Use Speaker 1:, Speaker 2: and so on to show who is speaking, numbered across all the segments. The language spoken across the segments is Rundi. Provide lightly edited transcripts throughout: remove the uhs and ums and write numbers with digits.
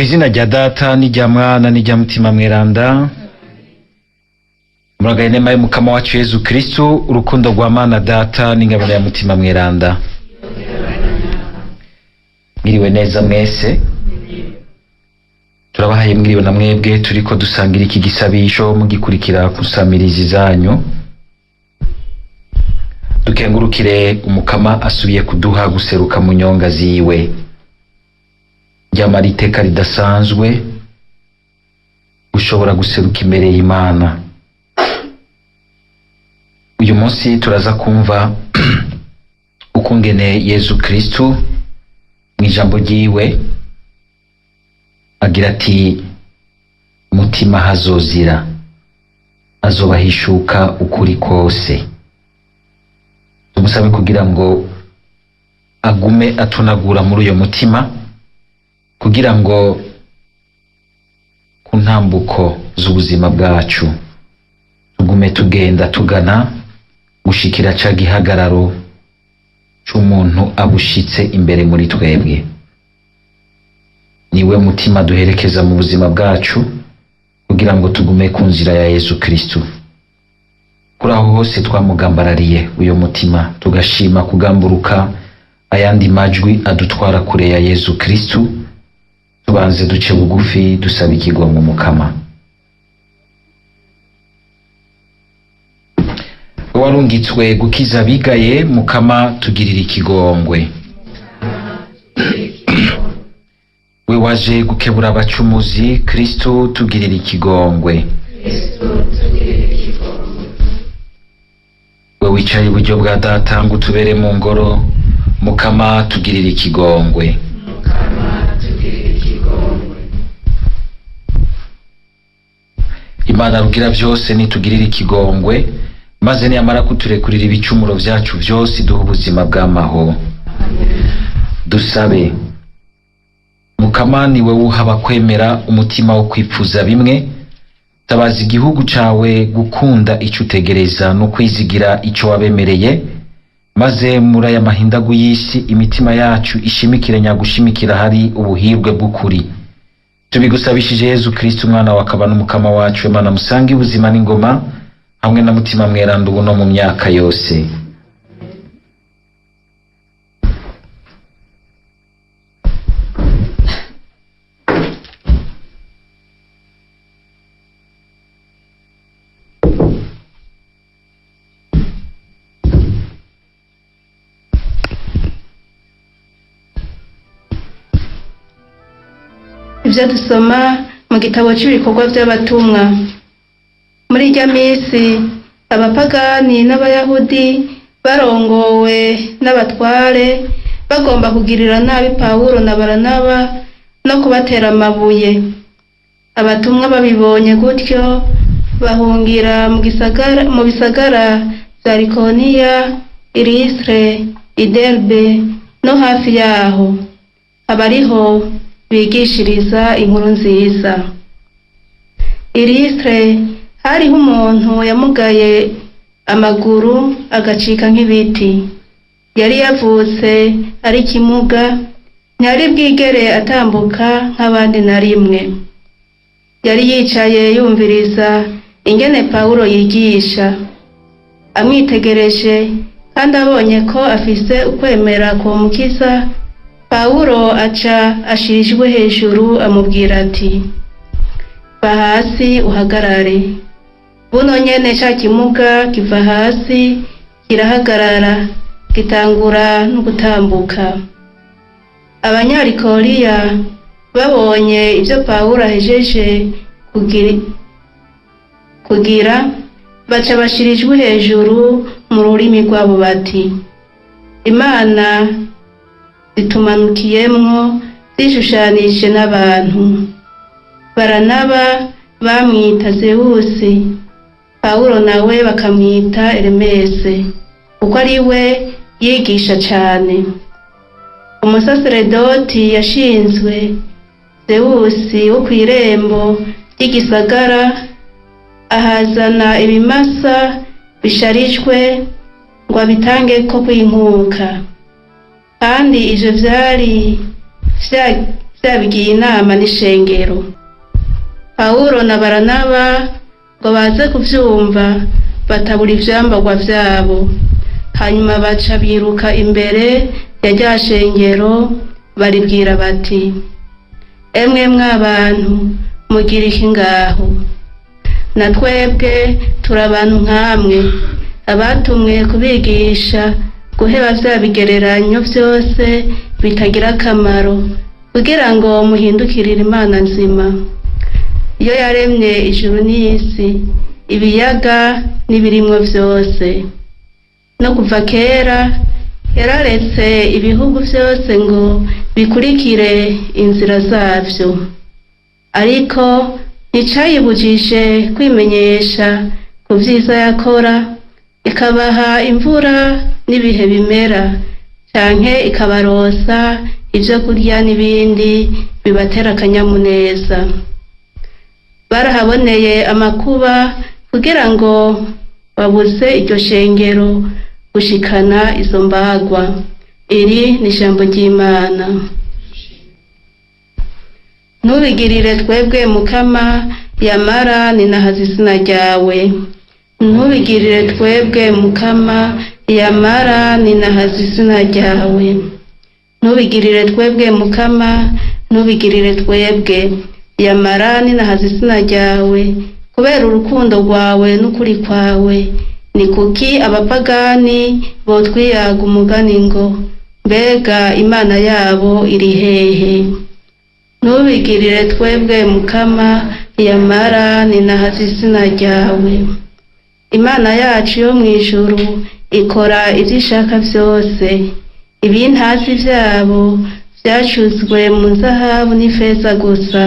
Speaker 1: Kw'izina rya Data n'irya Mwana n'irya Mutima Mweranda, muragaye inema y'Umukama wacu Yezu Kristu, urukundo rwa Mana Data n'ingabire ya Mutima Mweranda. Mwiriwe neza mwese, turabahaye mwiriwe na mwebwe turiko dusangira iki gisabisho mugikurikira ku nsamirizi zanyu. Dukengurukire Umukama asubiye kuduha guseruka mu nyonga ziwe. Ryamara iteka ridasanzwe ushobora guseruka imbere y'Imana. Uyu munsi turaza kumva ukungene Yezu Kristu mw'ijambo ryiwe agira ati: mutima hazozira azobahishuka ukuri kose. Tumusabe kugira ngo agume atunagura muri uyo mutima, kugira ngo ku ntambuko z'ubuzima bwacu tugume tugenda tugana gushikira ca gihagararo c'umuntu abushitse imbere muri twebwe. Niwe mutima duherekeza mu buzima bwacu kugira ngo tugume ku nzira ya Yezu Kristu. Kuri aho hose twamugambarariye uyo mutima, tugashima kugamburuka ayandi majwi adutwara kure ya Yezu Kristu, tubanze duce bugufi dusaba ikigongwe Mukama. Warungitswe gukiza abigaye, Mukama tugirira ikigongwe. We waje gukebura abacumuzi, Kristu tugirira ikigongwe. We wicaye iburyo bwa Data ngo utubere mu ngoro, Mukama tugirira ikigongwe. Imana rugira vyose nitugirira ikigongwe, maze niyamara kuturekurira ibicumuro vyacu vyose iduha ubuzima bw'amahoro. Dusabe. Mukama ni wewe uha abakwemera umutima wo kwipfuza bimwe, tabaza igihugu cawe gukunda ico utegereza no kwizigira ico wabemereye, maze muri aya mahindagu y'isi imitima yacu ishimikire nyagushimikira hari ubuhirwe bw'ukuri. Tubigusabishije Yezu Kristu umwana wa akaba n'umukama wacu, Imana musange ubuzima n'ingoma hamwe na Mutima Mweranda ubu no mu myaka yose.
Speaker 2: Ibyo dusoma mu gitabo cy'ibikorwa by'abatumwa. Muri irya minsi abapagani n'abayahudi barongowe n'abatware bagomba kugirira nabi Pawulo na Baranaba no kubatera amabuye. Abatumwa babibonye gutyo bahungira mu bisagara vya Likoniya, Ilistre, Iderbe no hafi yaho, abariho bigishiriza inkuru nziza. Ilistre hariho umuntu yamugaye amaguru agacika nk'ibiti. Yari yavutse ari ikimuga, ntiyari bwigere atambuka nk'abandi na rimwe. Yari yicaye yumviriza ingene Pawulo yigisha. Amwitegereje kandi abonye ko afise ukwemera kwomukiza, Pawulo aca ashira ijwi hejuru amubwira ati: va hasi uhagarare. Buno nyene ca kimuga kiva hasi kirahagarara, gitangura no gutambuka. Abanyalikoriya babonye ivyo Pawulo ahejeje kugira, baca bashira ijwi hejuru mu rurimi rwabo bati: Imana zitumanukiyemwo zishushanije n'abantu. Baranaba bamwita Zewusi, Pawulo nawe bakamwita Heremese, kuko ari we yigisha cane. Umusaseredoti yashinzwe Zewusi wo kw'irembo ry'igisagara ahazana ibimasa bisharijwe ngo abitangeko kwinkuka. Kandi ivyo vyari vyabigiye inama n'ishengero. Pawulo na Baranaba ngo baze kuvyumva, batabura ivyambarwa vyabo, hanyuma baca biruka imbere ya rya shengero, baribwira bati: "Emwe mwabantu, mugira iki ngaho? Na twebwe turi abantu nkamwe, abatumwe kubigisha guheba vya bigereranyo vyose bitagira akamaro, kugira ngo muhindukirire Imana nzima, iyo yaremye ijuru n'isi, ibiyaga n'ibirimwo vyose. No kuva kera yararetse ibihugu vyose ngo bikurikire inzira zavyo, ariko nticayibujije kwimenyesha ku vyiza yakora, ikabaha imvura n'ibihe bimera, canke ikabarosa ivyo kurya n'ibindi bibatera akanyamuneza. Barahaboneye amakuba kugira ngo babuze iryo shengero gushikana izo mbagwa." Iri ni ijambo ry'Imana. Ntubigirire twebwe, Mukama, yamara ninahaza izina ryawe. Ntubigirire twebwe, Mukama, yamara ninahaza izina ryawe. Ntubigirire twebwe, Mukama, ntubigirire twebwe, yamara ninahaza izina ryawe, kubera urukundo rwawe n'ukuri kwawe. Ni kuki abapagani botwiyaga umugani ngo: "Mbega Imana yabo iri hehe?" Ntubigirire twebwe, Mukama, yamara ninahaza izina ryawe. Imana yacu yo mu ijuru ikora ivyo ishaka vyose. Ibintazi vyabo vyacuzwe mu nzahabu n'ifeza gusa,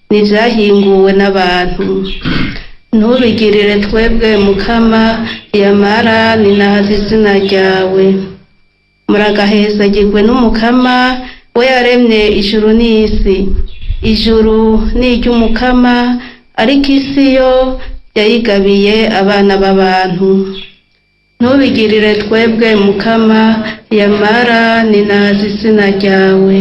Speaker 2: ntivyahinguwe n'abantu. Ntubigirire twebwe, Mukama, yamara ninahaza izina ryawe. Muragahezagirwe n'Umukama, we yaremye ijuru n'isi. Ijuru ni iry'Umukama, ariko isi yo yayigabiye abana b'abantu. Ntubigirire twebwe, Mukama, yamara ninahaza izina ryawe.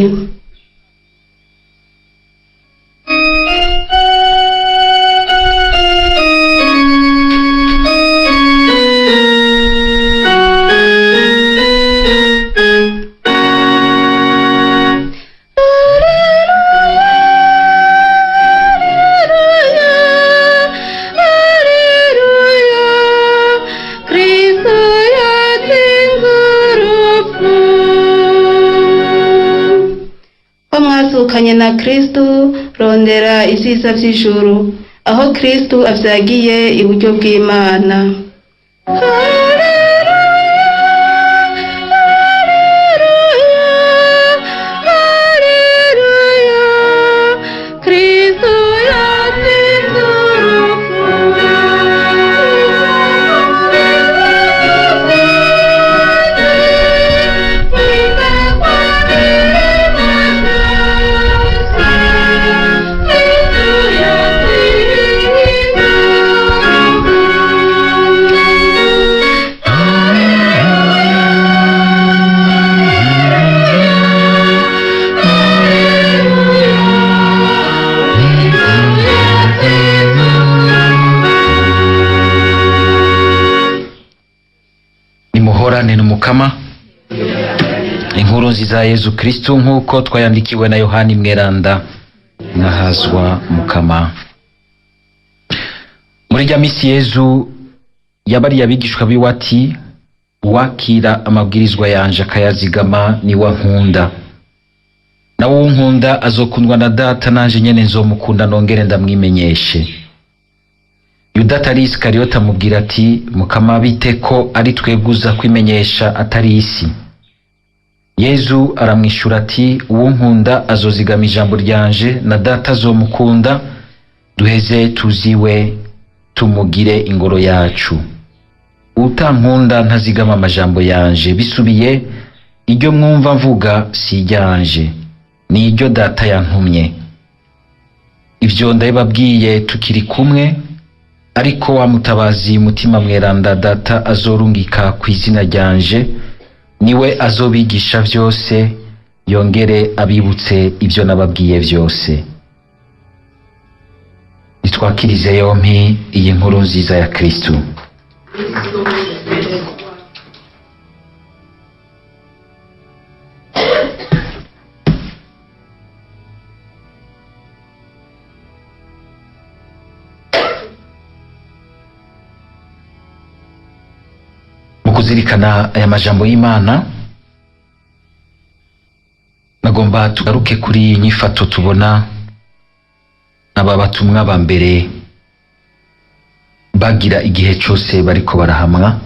Speaker 2: Kristo yatsinze urupfu. Ko mwazukanye na Kristo, rondera ivyiza vy'ijuru, aho Kristo avyagiye iburyo bw'Imana. Kristo yatsinze
Speaker 1: Nimuhorane n'Umukama. Inkuru nziza ya Yezu Kristu nk'uko twayandikiwe na Yohani Mweranda. Nahazwa Mukama. Muri rya misi Yezu yabariye abigishwa biwe ati: "Uwakira amabwirizwa yanje akayazigama niwe ankunda, nawe uwunkunda azokundwa na Data, nanje nyene nzomukunda nongere ndamwimenyeshe." Yuda atari Isikariyoti amubwira ati: "Mukama, bite ko ari twebwe uza kwimenyesha atari isi?" Yezu aramwishura ati: "Uwunkunda azozigama ijambo ryanje, na Data azomukunda, duheze tuziwe tumugire ingoro yacu. Utankunda ntazigama amajambo yanje. Bisubiye, iryo mwumva mvuga si iryanje, ni iryo Data yantumye. Ivyo ndabibabwiye tukiri kumwe. Ariko wa Mutabazi, Mutima Mweranda, Data azorungika ku izina ryanje, niwe azobigisha vyose, yongere abibutse ibyo nababwiye byose. Nitwakirize yompi iyi nkuru nziza ya Kristu. Mu kuzirikana aya majambo y'Imana, nagomba tugaruke kuri iyi nyifato tubona aba batumwa ba mbere bagira igihe cyose bariko barahamwa,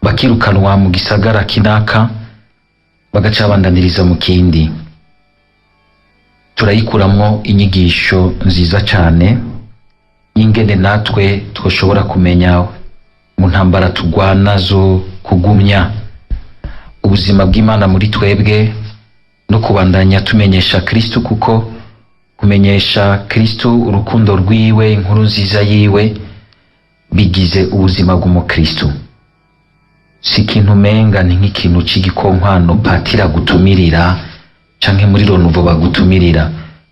Speaker 1: bakirukanwa mu gisagara kinaka bagaca bandaniriza mu kindi. Turayikuramwo inyigisho nziza cyane y'ingene natwe twoshobora kumenya mu ntambara turwana zo kugumya ubuzima bw'Imana muri twebwe no kubandanya tumenyesha Kristu, kuko kumenyesha Kristu urukundo rwiwe, inkuru nziza yiwe, bigize ubuzima bw'umukristu. Si ikintu umenga ni nk'ikintu c'igikonkwano patira gutumirira canke muri ronuvo bagutumirira,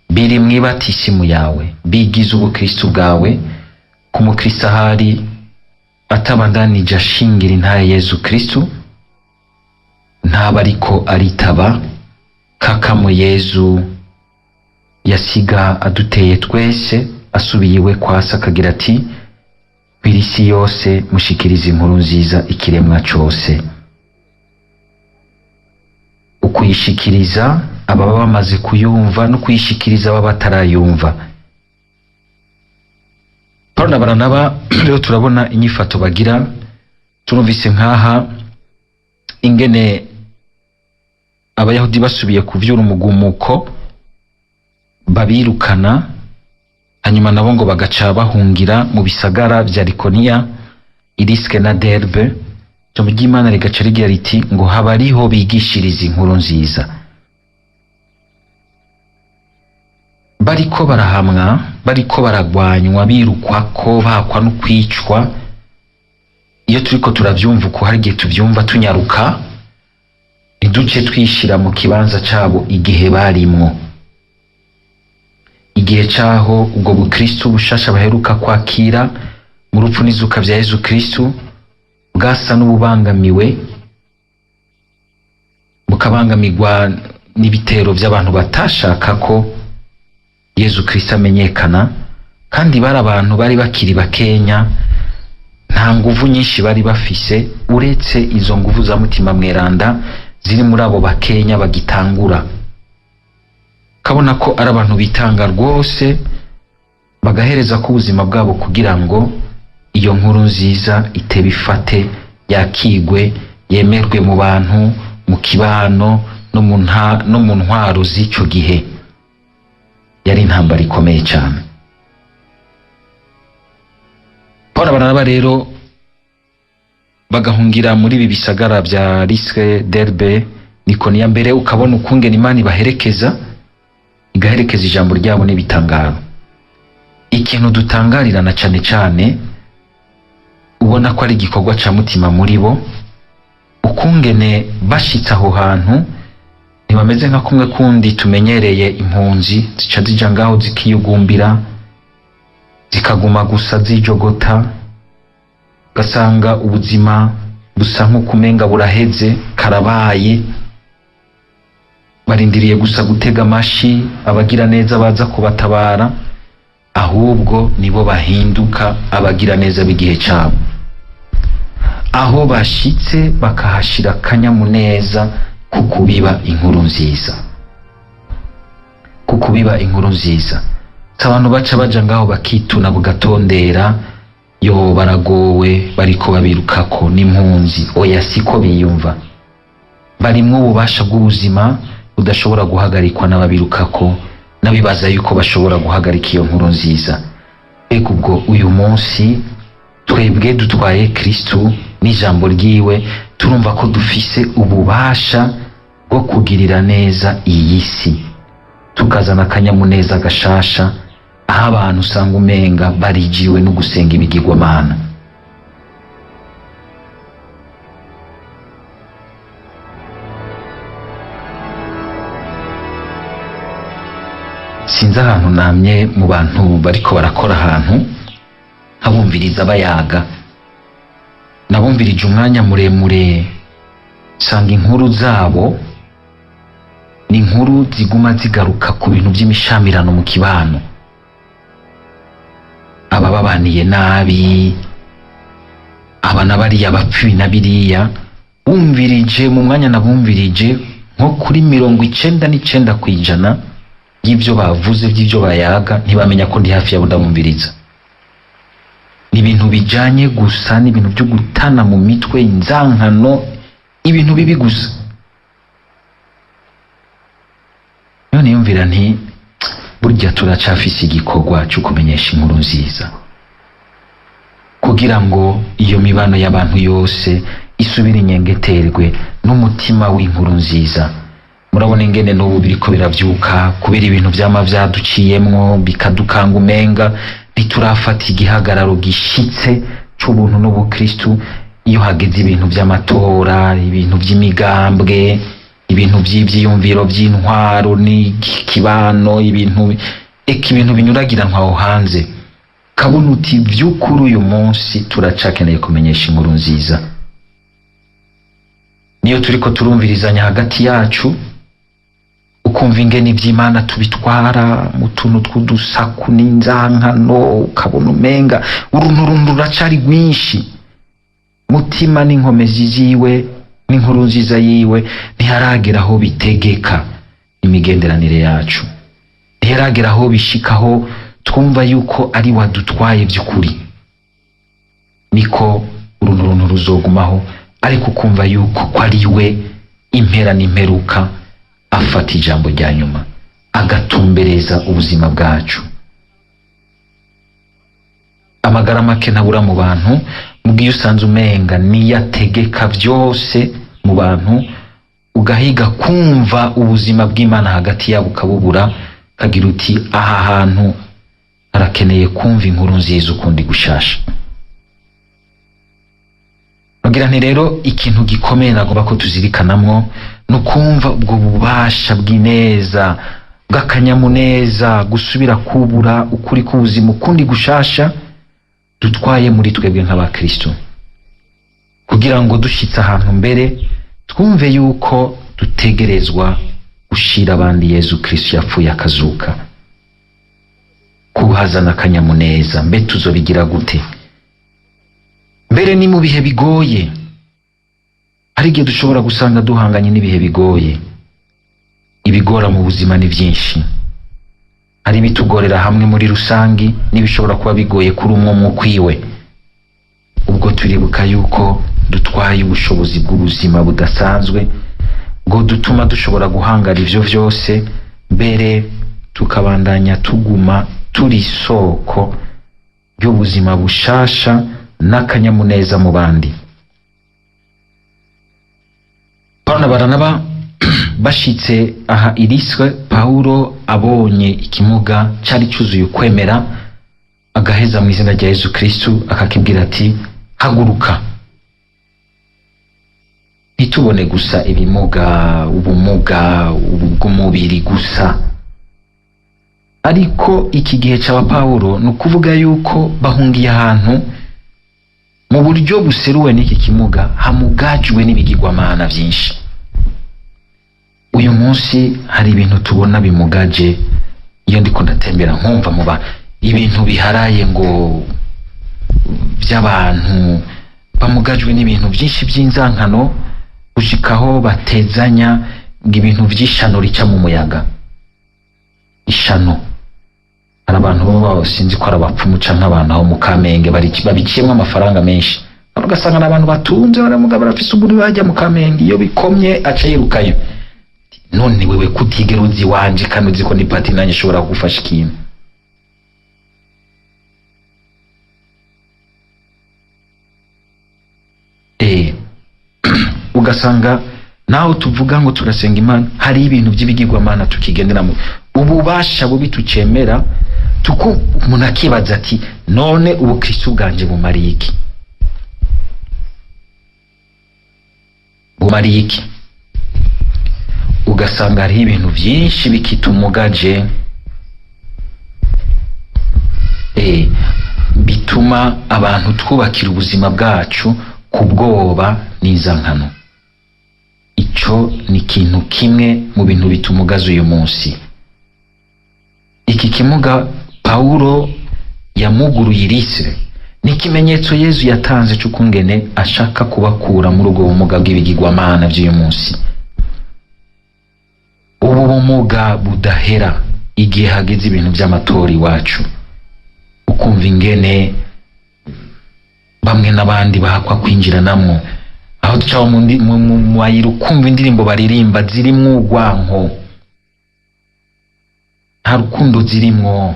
Speaker 1: biri mw'ibatisimu yawe, bigize ubukristu bwawe. Ku mukristu ahari atabandanije ashingira intahe Yezu Kristu, ntaba ariko aritaba kakamo Yezu yasiga aduteye twese, asubiye iwe kwa se akagira ati: kwira isi yose mushikirize inkuru nziza ikiremwa cose. Ukuyishikiriza ababa bamaze kuyumva no kuyishikiriza ababa batarayumva. Paulo na Baranaba rero turabona inyifato bagira. Turumvise nkaha ingene abayahudi basubiye kuvyura umugumuko babirukana, hanyuma nabo ngo bagaca bahungira mu bisagara vya Likoniya, Iriske na Derbe. Ijambo ry'Imana rigaca rigira riti ngo haba ariho bigishiriza inkuru nziza. Bariko barahamwa, bariko baragwanywa, birukwako, bakwa no kwicwa. Iyo turiko turavyumva uko, hari igihe tuvyumva tunyaruka, ntiduce twishira mu kibanza cabo igihe barimwo, igihe caho ubwo bukristu bushasha baheruka kwakira mu rupfu n'izuka vya Yezu Kristu bwasa n'ububangamiwe, bukabangamirwa n'ibitero vy'abantu batashaka ko Yezu Kristu amenyekana. Kandi bari abantu bari bakiri bakenya, nta nguvu nyinshi bari bafise uretse izo nguvu za Mutima Mweranda ziri muri abo bakenya bagitangura. Kabona ko ari abantu bitanga rwose, bagahereza ko ubuzima bwabo kugira ngo iyo nkuru nziza itebe ifate, yakigwe, yemerwe mu bantu, mu kibano no mu ntwaro z'ico gihe. Yari intambara ikomeye cyane. Paul na Baranaba rero bagahungira muri ibi bisagara vya Listre, Derbe, Nikoniya. Mbere ukabona ukungene Imana ibaherekeza, igaherekeza ijambo ryabo n'ibitangaro. Ikintu dutangarirana cane cane, ubona ko ari igikorwa ca mutima muri bo, ukungene bashitse aho hantu ntibameze nka kumwe kundi tumenyereye impunzi zica zija ngaho zikiyugumbira, zikaguma gusa zijogota, ugasanga ubuzima busa nk'ukumenga buraheze karabaye, barindiriye gusa gutega amashi abagira neza baza kubatabara. Ahubwo nibo bahinduka abagira neza b'igihe cabo. Aho bashitse bakahashira akanyamuneza ku kubiba inkuru nziza, ku kubiba inkuru nziza. Abantu baca baja ngaho bakituna bugatondera, yo baragowe, bariko babirukako n'impunzi. Oya, siko biyumva. Barimwo ububasha bw'ubuzima budashobora guhagarikwa n'ababirukako n'abibaza yuko bashobora guhagarika iyo nkuru nziza. Ego ubwo uyu munsi twebwe dutwaye Kristu n'ijambo ryiwe, turumva ko dufise ububasha bwo kugirira neza iyi si, tukazana akanyamuneza gashasha aho abantu usanga umenga barijiwe no gusenga ibigirwamana. Sinzi ahantu namye mu bantu bariko barakora ahantu nkabumviriza bayaga, nabumvirije umwanya muremure, nsanga inkuru zabo ni inkuru ziguma zigaruka ku bintu by'imishamirano mu kibano, abababaniye nabi, aba na bariya bapfa ibi na biriya. Bumvirije mu mwanya nabumvirije nko kuri 99% y'ibyo bavuze, by'ibyo bayaga, ntibamenya ko ndi hafi yabo ndabumviriza. Ni ibintu bijanye gusa n'ibintu byo gutana mu mitwe, inzankano, ibintu bibi gusa. None yumvira nti burya turacafise igikorwa cyo kumenyesha inkuru nziza, kugira ngo iyo mibano y'abantu yose isubire inyengeterwe n'umutima w'inkuru nziza. Murabona ingene n'ubu biriko biravyuka kubera ibintu vyama vyaduciyemwo bikadukanga, umenga ntiturafata igihagararo gishitse c'ubuntu n'ubukristu. Iyo hageze ibintu vy'amatora, ibintu vy'imigambwe, ibintu vy'ivyiyumviro vy'intwaro n'ikibano, ibintu eka ibintu binyuragiranwa aho hanze, kabona uti vy'ukuri uyu munsi turacakeneye kumenyesha inkuru nziza. Niyo turiko turumvirizanya hagati yacu, ukumva ingene ivy'Imana tubitwara mu tuntu tw'udusaku n'inzankano, ukabona umenga uruntu ruracari rwinshi. Mutima n'inkomezi ziwe n'inkuru nziza yiwe ntiharagera aho bitegeka imigenderanire yacu, ntiharagera aho bishikaho twumva yuko ari wadutwaye by'ukuri. Niko uruntu ruzogumaho, ariko ukumva yuko ko ari we impera n'imperuka, afata ijambo rya nyuma agatumbereza ubuzima bwacu. Amagara make ntabura mu bantu, mubwiye usanze umenga niyategeka byose mu bantu, ugahiga kumva ubuzima bw'Imana hagati yabo ukabubura, kagira uti aha hantu harakeneye kumva inkuru nziza ukundi gushasha. Bagira nti rero ikintu gikomeye nagomba ko tuzirikanamwo ni ukumva ubwo bubasha bw'ineza, bw'akanyamuneza, gusubira kubura ukuri k'ubuzima ukundi gushasha dutwaye muri twebwe nk'abakristo, kugira ngo dushitse ahantu mbere twumve yuko dutegerezwa gushira abandi Yezu Kristo yapfuye akazuka, kuhazana akanyamuneza. Mbe tuzobigira gute? Mbere ni mu bihe bigoye, hari igihe dushobora gusanga duhanganye n'ibihe bigoye. Ibigora mu buzima ni byinshi, hari ibitugorera hamwe muri rusangi n'ibishobora kuba bigoye kuri umwe umwe ukwiwe. Ubwo turibuka yuko dutwaye ubushobozi bw'ubuzima budasanzwe bwo dutuma dushobora guhangara ivyo vyose, mbere tukabandanya tuguma turi isoko ry'ubuzima bushasha n'akanyamuneza mu bandi. Paulo na Baranaba bashitse aha iriswe, Paulo abonye ikimuga cari cuzuye ukwemera, agaheza mu izina rya Yezu Kristu akakibwira ati haguruka. Ntitubone gusa ibimuga, ubumuga bw'umubiri gusa, ariko iki gihe c'aba Paulo ni ukuvuga yuko bahungiye ahantu mu buryo buseruwe n'iki kimuga hamugajwe n'ibigirwamana vyinshi. Uyu munsi hari ibintu tubona bimugaje. Iyo ndiko ndatembera nkumva muba ibintu biharaye ngo by'abantu bamugajwe n'ibintu byinshi by'inzankano, gushikaho batezanya ngo ibintu vy'ishano rica mu muyaga. Ishano, hari abantu baba sinzi ko ari abapfumu canke abantu aho mu Kamenge babiciyemwo amafaranga menshi, ugasanga n'abantu batunze baramuga barafise uburi bajya mu Kamenge, iyo bikomye aca yirukayo. None wewe kutigera uzi iwanje kandi uzi ko ni pati nanjye nshobora kugufasha ikintu. Ugasanga naho tuvuga ngo turasenga Imana, hari ibintu by'ibigirwamana tukigenderamo, ububasha bubi tucemera, tuko umuntu akibaza ati none ubukristo bwanje bumariye iki? Bumariye iki? Ugasanga hariho ibintu byinshi bikitumugaje, Bituma abantu twubakira ubuzima bwacu ku bwoba n'inzankano. Ico ni ikintu kimwe mu bintu bitumugaza uyu munsi. Iki kimuga Pawulo yamuguruye irisire ni ikimenyetso Yezu yatanze c'ukungene ashaka kubakura muri ubwo bumuga bw'ibigirwamana vy'uyu munsi, ubu bumuga budahera igihe hageze ibintu vy'amatora iwacu, ukumva ingene bamwe n'abandi bahakwa kwinjiranamwo, aho duca mu mayira ukumva indirimbo baririmba zirimwo urwanko, nta rukundo zirimwo,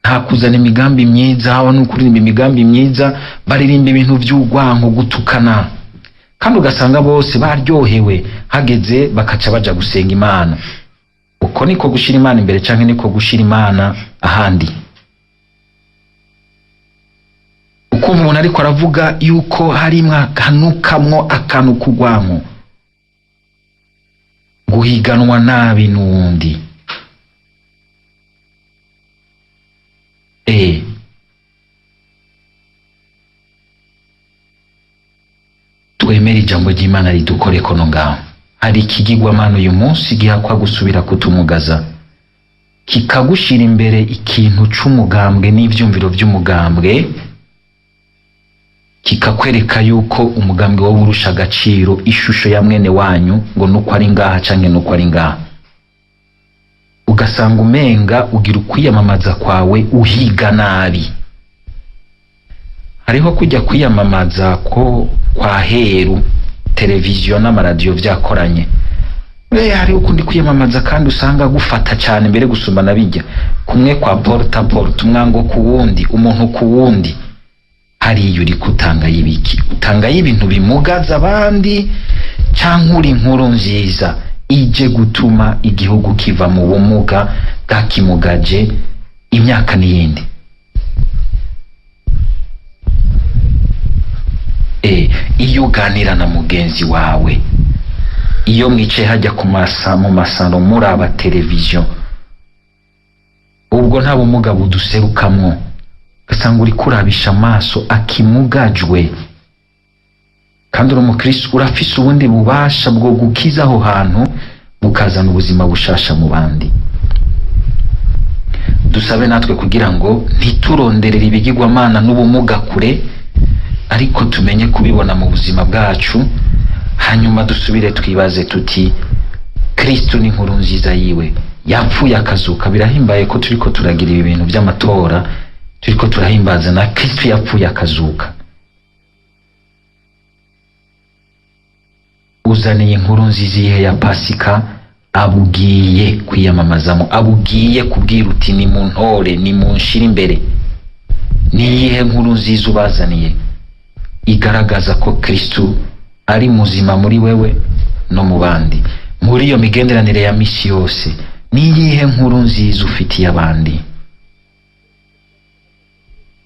Speaker 1: nta kuzana imigambi myiza, haba no kuririmba imigambi myiza, baririmba ibintu vy'urwanko, gutukana, kandi ugasanga bose baryohewe, hageze bakaca baja gusenga Imana. Uko niko gushira Imana imbere canke niko gushira Imana ahandi? Ukumva umuntu ariko aravuga yuko harimwo akanukamwo akantu k'urwanko, guhiganwa nabi n'uwundi. Twemere ijambo ry'Imana ridukoreko no ngaho. Hari ikigirwamana uyu munsi gihakwa gusubira kutumugaza, kikagushira imbere ikintu c'umugambwe n'ivyumviro vy'umugambwe, kikakwereka yuko umugambwe wowe urusha agaciro ishusho ya mwene wanyu, ngo nuko ari ngaha canke nuko ari ngaha. Ugasanga umenga ugira ukwiyamamaza kwawe uhiga nabi. Hariho kujya kwiyamamaza ko kwa heru televiziyo n'amaradiyo vyakoranye. Hariho ukundi kwiyamamaza kandi usanga gufata cyane mbere gusumba na bijya kumwe kwa porta porta, umwango ku wundi, umuntu ku wundi. Hariya uri kutanga y'ibiki? Utanga y'ibintu bimugaza abandi, canke uri inkuru nziza ije gutuma igihugu kiva mu bumuga bwakimugaje imyaka n'iyindi? Iyo uganira na mugenzi wawe, iyo mwicaye hajya ku masa mu masaro muraba televiziyo, ubwo nta bumuga buduserukamwo, ugasanga uri kurabisha amaso akimugajwe, kandi uri umukristo urafise ubundi bubasha bwo gukiza aho hantu bukazana ubuzima bushasha mu bandi. Dusabe natwe kugira ngo ntituronderere ibigirwamana n'ubumuga kure, ariko tumenye kubibona mu buzima bwacu, hanyuma dusubire twibaze tuti Kristo ni inkuru nziza yiwe yapfuye akazuka. Birahimbaye ko turiko turagira ibi bintu by'amatora, turiko turahimbaza na Kristo yapfuye akazuka. Uzaniye inkuru nziza iyihe ya Pasika abugiye kwiyamamazamo, abugiye kubwira uti ni mu ntore, ni mu nshira imbere? Ni iyihe nkuru nziza ubazaniye igaragaza ko Kristo ari muzima muri wewe no mu bandi? Muri iyo migenderanire ya misi yose, ni iyihe nkuru nziza ufitiye abandi?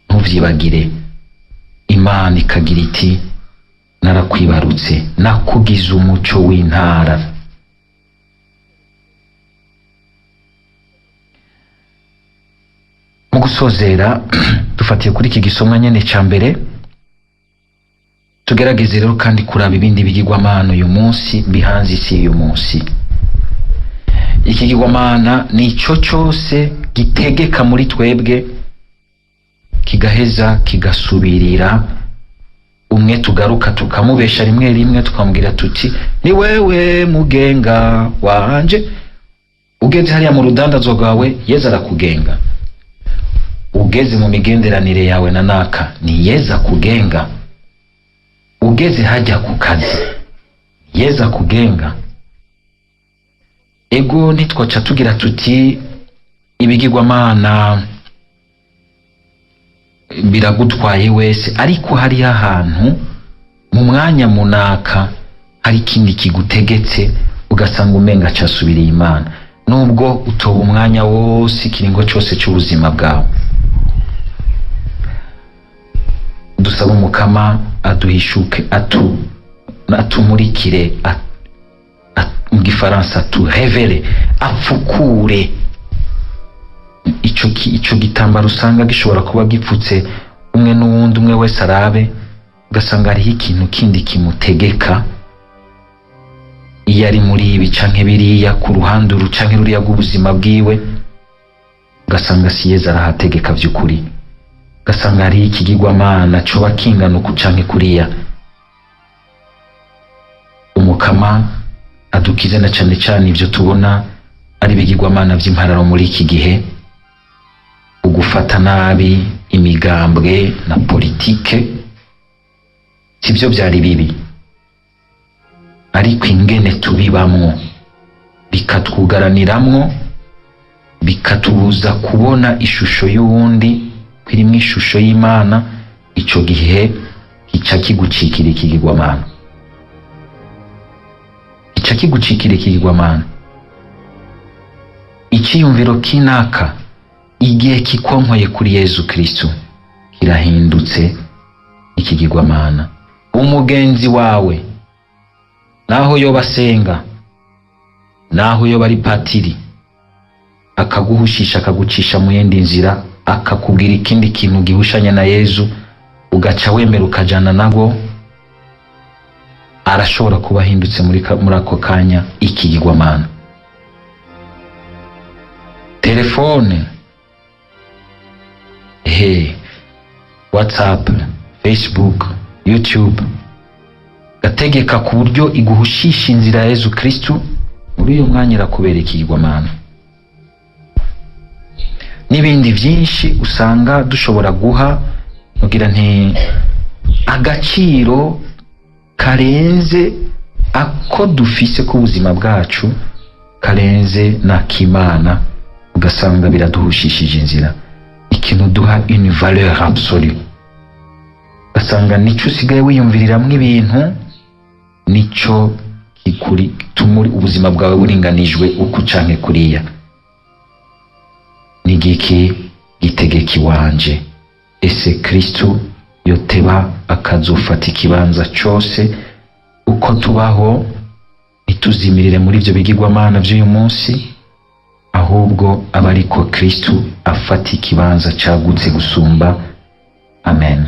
Speaker 1: Ntuvyibagire, Imana ikagira iti narakwibarutse, nakugize umuco w'intara. Mu gusozera dufatiye kuri iki gisomwa nyene ca mbere, tugerageze rero kandi kuraba ibindi bigirwamana uyu munsi bihanze isi uyu munsi. Ikigirwamana ni ico cose gitegeka muri twebwe, kigaheza kigasubirira umwe, tugaruka tukamubesha rimwe rimwe, tukamubwira tuti ni wewe mugenga wanje. Ugeze hariya mu rudandazo rwawe, Yezu arakugenga. Ugeze mu migenderanire yawe na naka, ni Yezu akugenga. Ugeze hajya ku kazi, Yezu akugenga. Ego ntitwaca tugira tuti ibigirwamana biragutwaye wese, ariko hariho ahantu mu mwanya munaka hari ikindi kigutegetse, ugasanga umenga casubiriye Imana, nubwo utoba umwanya wose ikiringo cyose cy'ubuzima bwawe. Dusaba umukama aduhishuke, atumurikire, mu gifaransa turevere, apfukure ico Ico gitambaro usanga gishobora kuba gipfutse umwe n'uwundi, umwe wese arabe, ugasanga hariho ikintu kindi kimutegeka iyo ari muri ibi canke biriya, ku ruhande uru canke ruriya rw'ubuzima bwiwe, ugasanga si Yezu arahategeka vy'ukuri, ugasanga hariho ikigirwamana coba kingana uku canke kuriya. Umukama adukize na cane cane ivyo tubona ari ibigirwamana vy'impararo muri iki gihe, ugufata nabi imigambwe na politike. Sivyo vyari bibi, ariko ingene tubibamwo bikatwugaraniramwo, bikatubuza kubona ishusho y'uwundi ko irimwo ishusho y'Imana, ico gihe gica kigucikira ikigirwamana, gica kigucikira ikigirwamana. Iciyumviro kinaka, igihe kikonkoye kuri Yezu Kristu, kirahindutse ikigirwamana. Umugenzi wawe, naho yoba asenga, naho yoba ari patiri, akaguhushisha, akagucisha mu yindi nzira, akakubwira ikindi kintu gihushanya na Yezu, ugaca wemera ukajana nago, arashobora kuba ahindutse muri ako kanya ikigirwamana. Telefone, he WhatsApp, Facebook, YouTube, gategeka ku buryo iguhushisha inzira ya Yezu Kristu, muri uyo mwanya irakubera ikigirwamana. N'ibindi byinshi usanga dushobora guha, mugira nti, agaciro karenze ako dufise k'ubuzima bwacu, karenze n'ak'Imana, ugasanga biraduhushishije inzira. Ikintu duha une valeur absolue, ugasanga nico usigaye wiyumviriramwo ibintu, nico kikuri gituma ubuzima bwawe buringanijwe uku canke kuriya. Nigiki gitegeka iwanje? Ese Kristu yoteba akazofata ikibanza cose? Uko tubaho, ntituzimirire muri ivyo bigirwamana vy'uyu munsi, ahubwo aba ariko Kristu afata ikibanza cagutse gusumba. Amen.